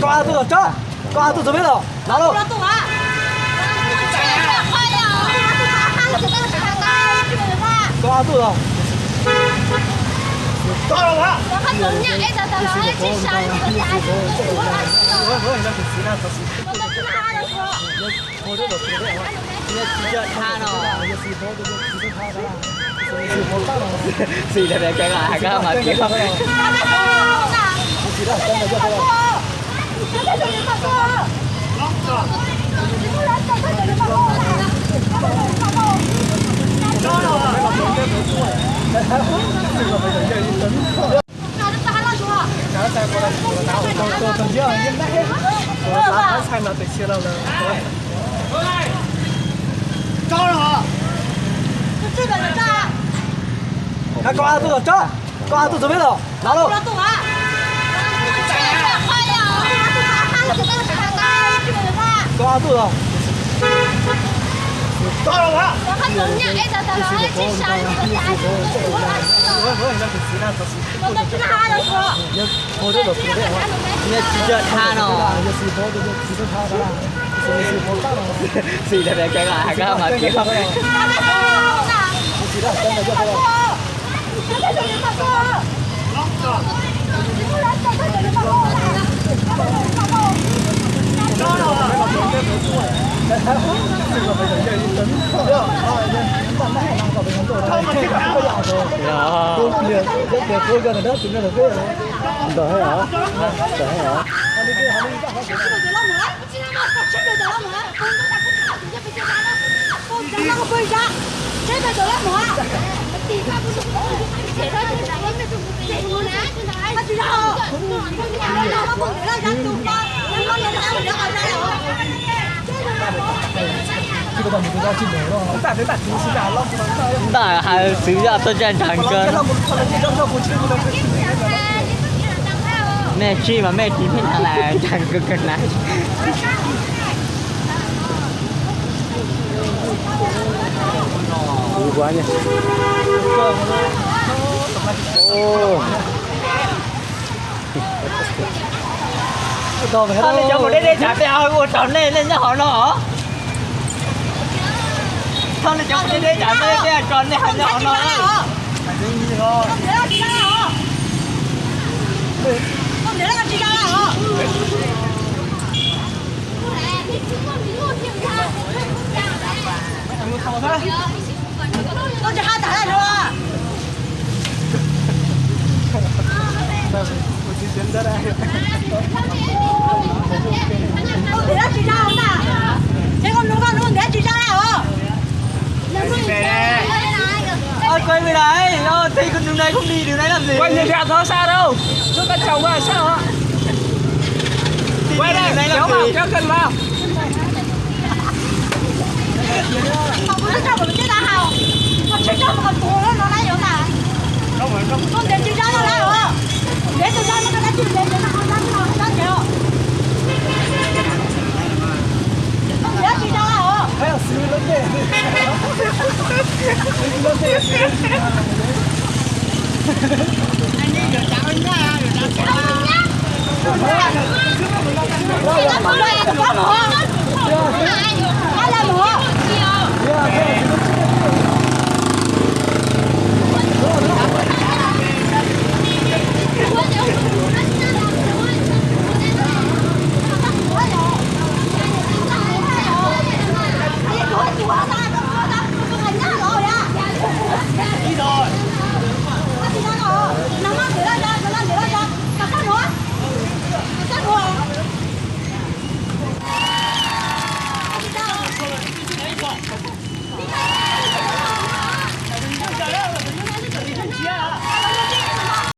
Koj a tuj los tsob, koj a tuj tus peb los, los lauj. Koj a tuj los. Xws li peb hais koj mas tias Koj a tuj los tsob, koj a tuj tus peb los, los lauj. Koj a tuj los. Nyiaj tsis coj tha no. Xws li peb hais koj mas tias Ntawd heev os, ntawd heev os. Ntam hais xwv yog tuaj zaj ntshav kawg. Mej tsis mas mej tsis pheej ntshav na, ntshav kawg kawg na. Thoj nej cov mus deb deb tsam peb ua rau nej, nej nyob hauv no os. Thoj nej cov mus deb deb tsam peb, peb ua rau nej nyob hauv no. Quay người đẹp thôi sao đâu. Chúng ta chào qua sao hả? Quay đây, kéo vào, kéo gần vào.